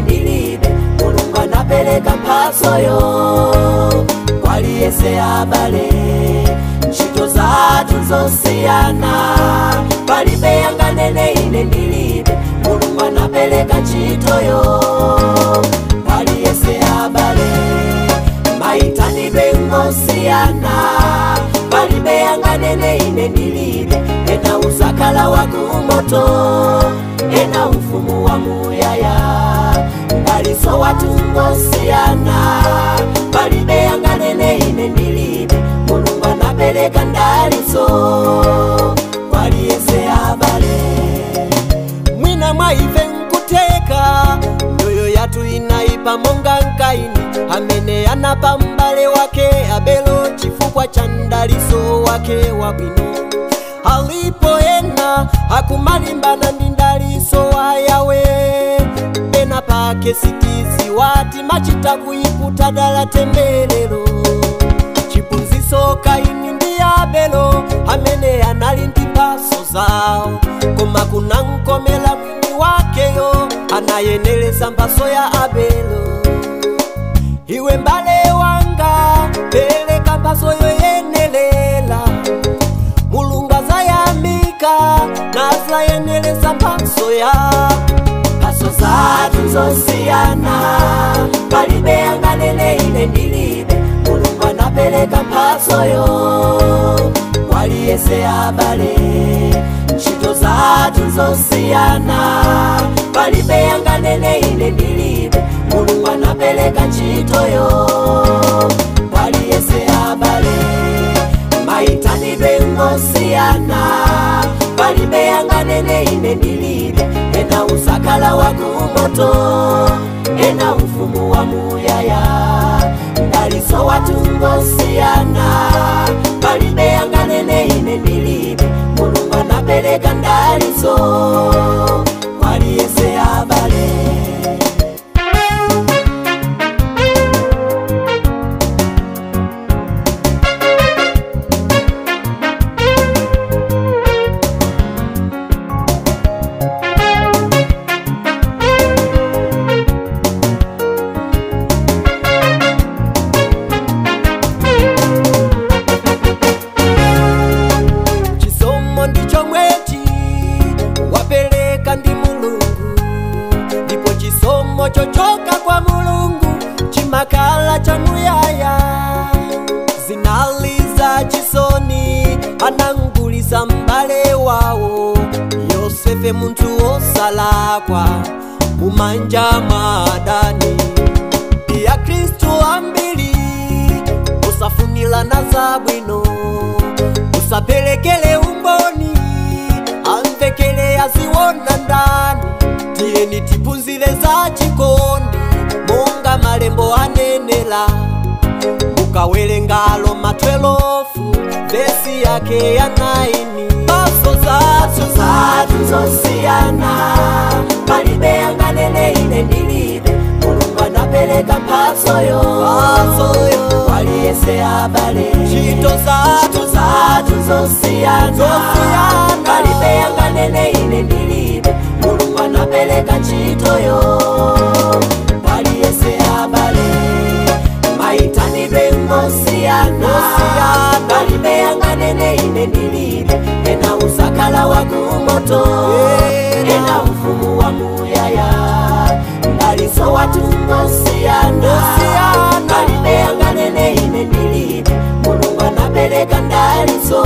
ine ndilibe, Mulungu anapeleka mphatsoyo kwaliyese abale. Ntchito zathu zosiyana, palibe yanganene ine ndilibe, Mulungu anapeleka ntchitoyo kwaliyese abale. Maitanidwe ngosiyana, palibe yanganene ine ndilibe, ena uzakala wakumoto, ena ufumu wa muyaya. Ndaliso watu ngosiyana, palibe yanganene ine ndilibe, Mulungu anapeleka ndaliso kwaliyese abale. Mwina mwaife nkuteka mioyo yatu inaipa monga nkaini, amene anapa mbale wake Abelo chifukwa cha ndaliso wake wabwino. Alipo ena akumalimbana ndi ndaliso wa Yawe, pena pake sitizi wati machita kuiputa dala temberero. Chipunziso Kaini ndi Abelo amene anali ndi mphatso zawo, koma kunankomela mwini wakeyo anayenereza mphatso ya Abelo. Iwe mbale wanga peleka mphatso yoyenerera, Mulungu azayamika nazayenereza mphatso yako. Mphatso zathu zosiyana, palibe yanganene ine ndilibe, Mulungu anapeleka mphatsoyo kwaliyese abale. Ntchito zathu zosiyana, palibe yanganene ine ndilibe, Mulungu anapeleka ntchitoyo kwaliyese abale. Maitanidwe ngosiyana, palibe yanganene ine ndilibe, ena usakala wakumoto, ena ufumu wa muyaya. Ndaliso watu ngosiyana, palibe yanganene ine ndilibe, Mulungu anapeleka ndaliso kwaliyese abale. Chisomo ndicho mwechi wapeleka ndi Mulungu, ndipo chisomo chochoka kwa Mulungu chimakala cha muyaya. Zinali za chisoni anangulisa mbale wawo Yosefe, munthu wosalakwa mumanja mwa adani. Ya Khristu ambiri usafunilana zabwino, usapelekele umboni amvekele aziwona ndani. Tiyeni tiphunzire za chikondi monga malembo anenela, mukawerenga Roma 12 vesi yake ya 9. Mphatso zathu zathu zosiyana, palibe yanganene ine ndilibe, Mulungu anapeleka mphatsoyo mphatsoyo kwaliyese abale. Ntchito zathu zathu zosiyana, zosiyana, palibe yanganene ine ndilibe, Mulungu anapeleka ntchitoyo kwaliyese abale. Maitanidwe ngosiyana, palibe yanganene ine ndilibe, ena usakala wakumoto, ena ufumu wa muyaya. Ndaliso watu ngosiyana, palibe yanganene ine ndilibe, Mulungu anapeleka ndaliso